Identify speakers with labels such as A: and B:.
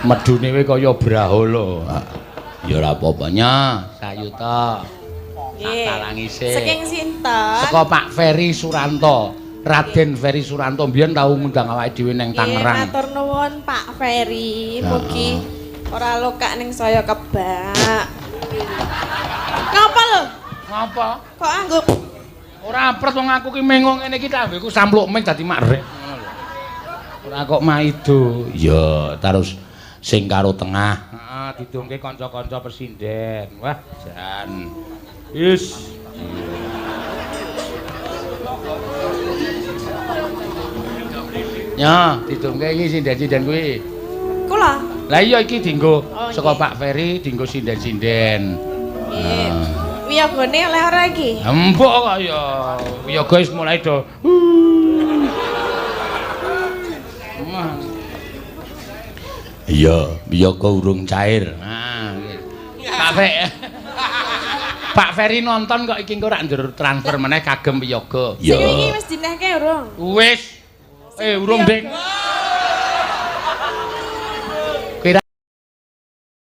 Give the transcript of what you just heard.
A: Medune kowe kaya brahala. Ya ora apa-apa nya, sayuta.
B: Nggih.
A: Talangise.
B: Saking sinten?
A: Saka Pak Ferry Suranto. Raden Ferry Suranto mbiyen tau ngundang awake dhewe nang Tangerang.
B: Nggih, matur nuwun Pak Ferry. Mugi ora lokak ning saya kebak. Ngapa lho?
A: Ngapa?
B: Kok anggo
A: ora apret wong aku ki mengo ngene iki tambeku sampluk ming dadi makrek ngono lho. Ora kok maido. Ya, terus sing karo tengah. Heeh, didongke kanca-kanca pesinden. Wah, jan. Is. Ya, didongke iki sinden-sinden kuwi.
B: Kula.
A: Lah iya iki dienggo
B: oh,
A: saka Pak Ferry dienggo sinden-sinden.
B: Nggih. Wiyogane oleh ora iki?
A: Empuk kok ya. Wiyaga wis mulai do. Iya, wiyaga urung cair. Nah, Pak Fe. Pak Ferry nonton kok iki engko rak ndur transfer meneh kagem wiyaga.
B: Sing iki wis dinehke urung?
A: Wis. Urung, Ding.